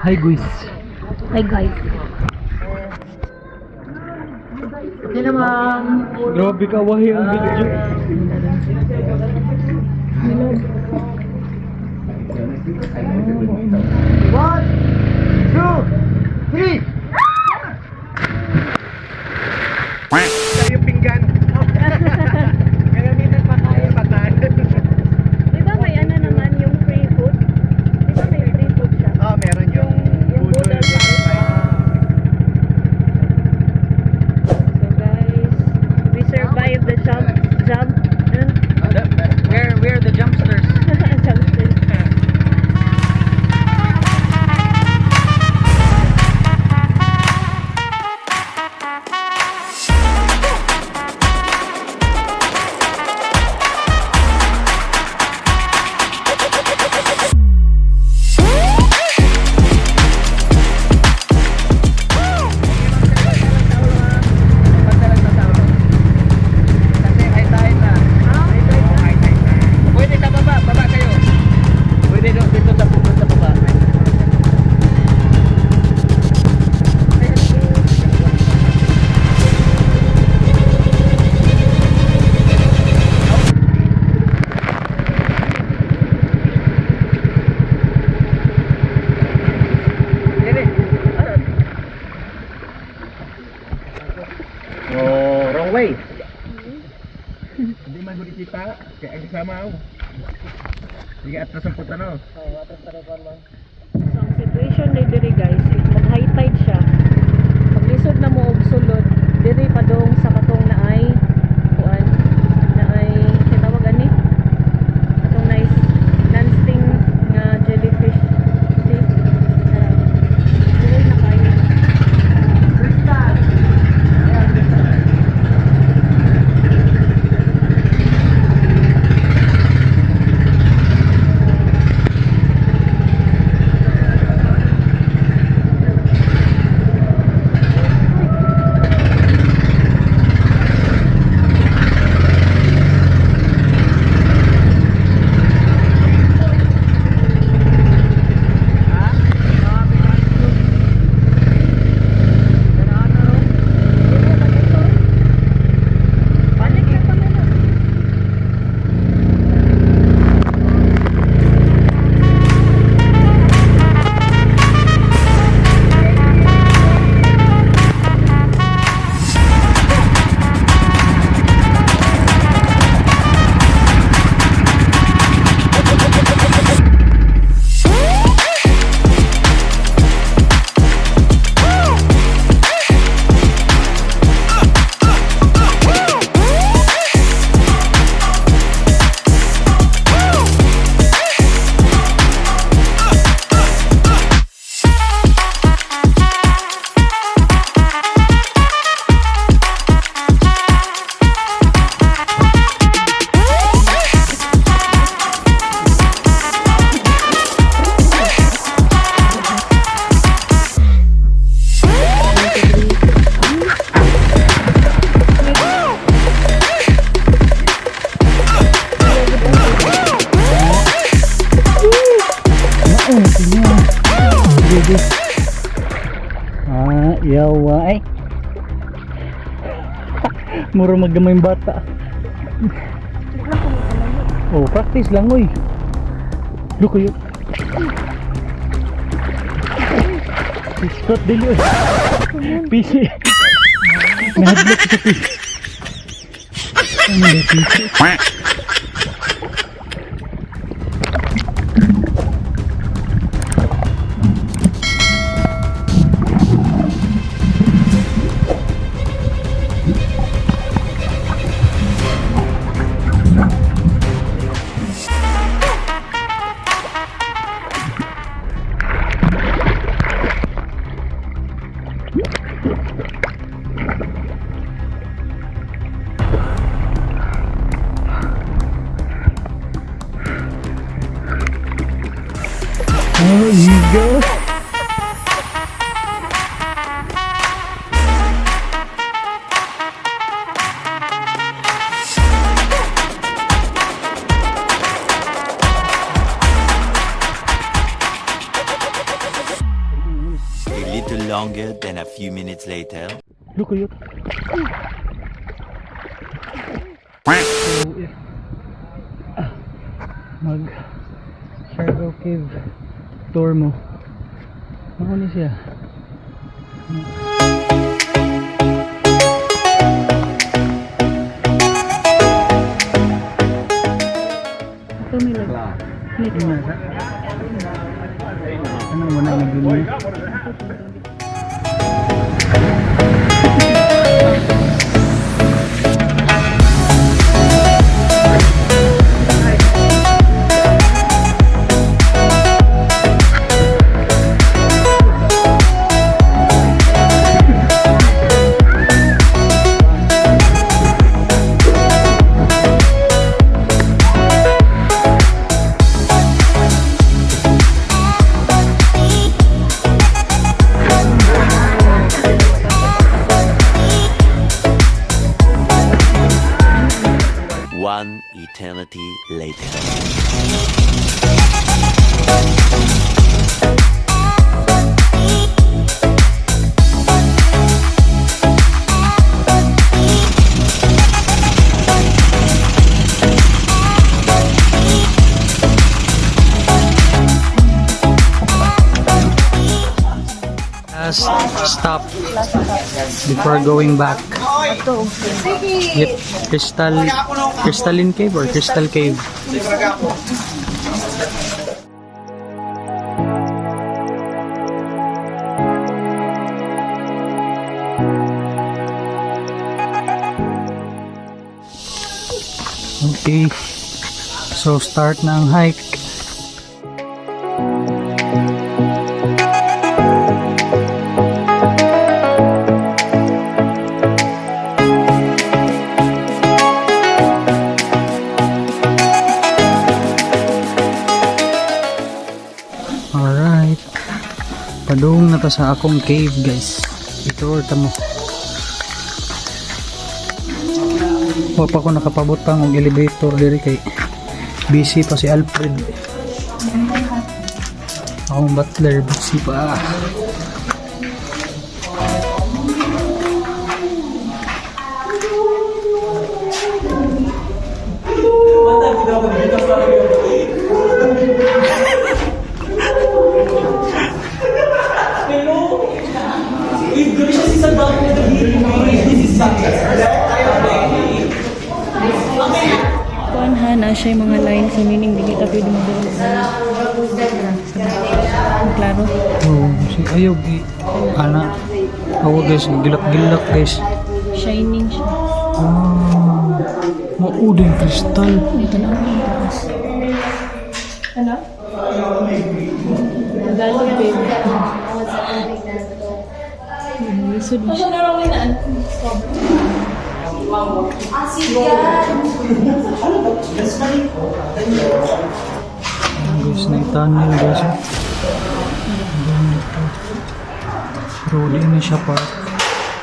Hi, guys. Hi, guys. Okay na, ma'am. Grabe ka wahi ang video. One, two, three. Yung pinggan. Gagamitan pa tayo. Patay. Di ba may ano naman yung free food? Di ba may free food siya? Oh, meron yung Yung budol budol pie. So guys, we survived the jump, jump, ano? We're the jumpsters. Jump. Pagdalag sa tao. Kasi high tide na. High tide na. High tide na. Pwede sa baba, baba kayo. Pwede doon dito sa bukod sa baba. Dili. Oh, wrong way. Hindi man gud kita kay ang kasama ako. Sige, atras ang puta no. So, ang situation ni diri, guys, if mag high tide siya, paglisod na mo og sulod, diri padong sa katong naay kuan, naay siya tawag ani? Katong nice non-sting nga jellyfish. See? Tara. Diri na kayo. Balik na pa na lang. Oo, sige. Baby. Ah, yawa ay. Mura maggamay yung bata. Oh, practice lang oy. Look kayo. Scott dili oy. PC. Nahadlok sa PC. Ano ba PC? Oh, you go. Longer than a few minutes later. Look at you. So if mag Siargao Cave tour mo, mao ni siya. Ito may lag. Ano na sa? Ano mo na nagdumi? One eternity later. Last stop before going back. Yep, Crystalline Cave or Crystal Cave. Okay. So start na ang hike. Alright. Padung na ta sa akong cave, guys. Ito ta mo. Wa pa ko nakapabutang og elevator diri kay busy pa si Alfred. Akong butler busy pa. Kuan ha na siya yung mga line sa meaning dili ta pwede mo. Klaro. Oh, si ayaw gi ana. Awa guys, gilak-gilak, guys. Shining siya. Ah, mao din crystal. Ito na ang taas. Ano? Galing babe. Lisod mo siya. Guys, na tunnel, guys. Ayan dito. Pero di na siya park.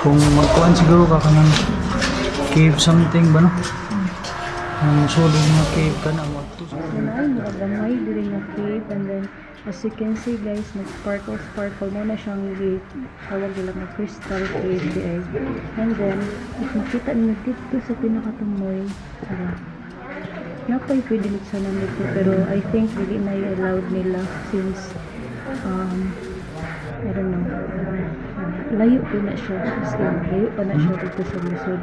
Kung magkuan siguro ka kanang cave something ba, no? Ang sulod nga cave ka na magto. Ay, murag gamay diri nga cave, and then as you can see, guys, nag sparkle sparkle mo na siyang gate. Tawag nila nga crystal cave di ay. And then if makita niyo dito sa pinakatumoy, tara. Napay pwede sana dito, pero I think dili na allowed nila since I don't know. Layo pa na siya. As in, layo pa na siya dito sa lisod.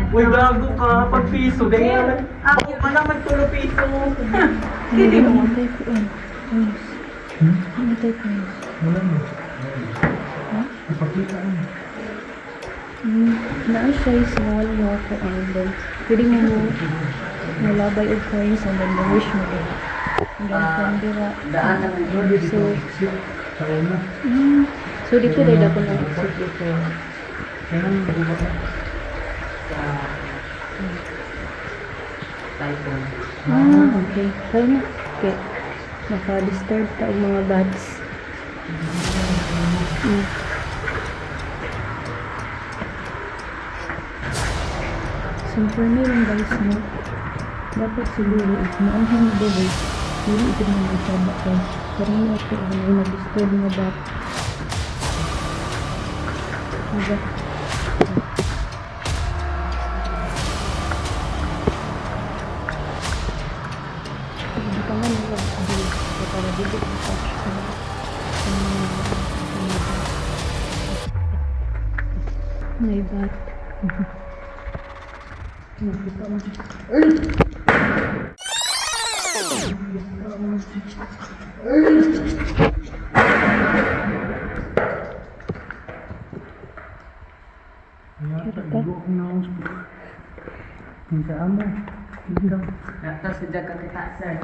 Uy, gago ka. Pag piso, ganyan. Ako ka naman tulo piso. Hindi mo tayo kuan. Coins. Ano tayo coins? Wala mo. Ipakita mo. Naa siya small nga kuan. Then, pwede mo mo nalabay og coins and then mo-wish mo din. And then, from dira. So, Sa una. so dito dahil ako nang exit dito. Kaya nang buka ka. Ah, okay. Try na. Kay maka-disturb ta og mga bats. So for me lang guys, no, dapat siguro if maanghang na diri, dili ito na magsaba ko. Pero hindi ako ang mag-disturb nga bat. Diba? Hindi pa man nila para dili ma-touch sa may bat. Nakita mo siya. Yata, igo akong naong sa Ang kaamo. Ikaw. Ato sa jaga kita, sir.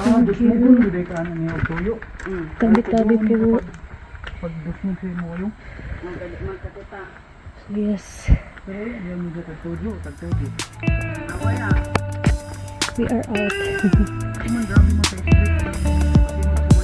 Ah, dusmugon gud ka ano niya og tuyo. Tabi-tabi po. Pag dusmog sa imo kayo. Yes. Pero yan mo ka tuyo, tag tuyo. We are out. Man grabe mo sa street. Kasi mo sa kayo.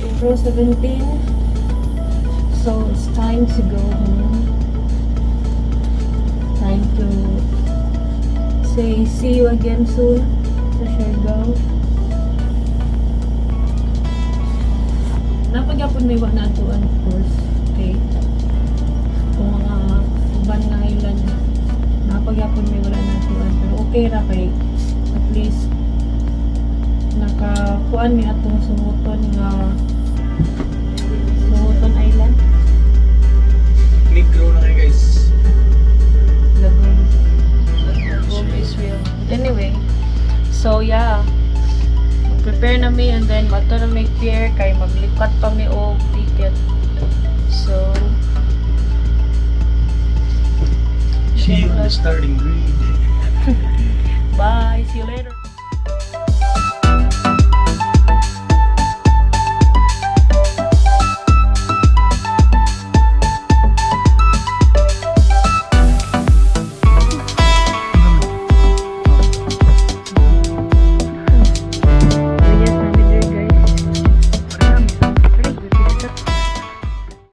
April 17. So it's time to go home. Time to say see you again soon sa Siargao. Naa pa gyapon may wa naadtuan, of course. Okay. Kung mga uban nga island, naa pa gyapon may wala naadtuan. Pero okay ra kay at least nakakuan mi atong Sohoton nga Sohoton Island. Negro na kayo, guys. Lagom. Lagom is real. Anyway, so yeah. Prepare na mi and then mato na mi pier kay maglipat pa mi og ticket. So, See you on the starting grid. Bye. See you later.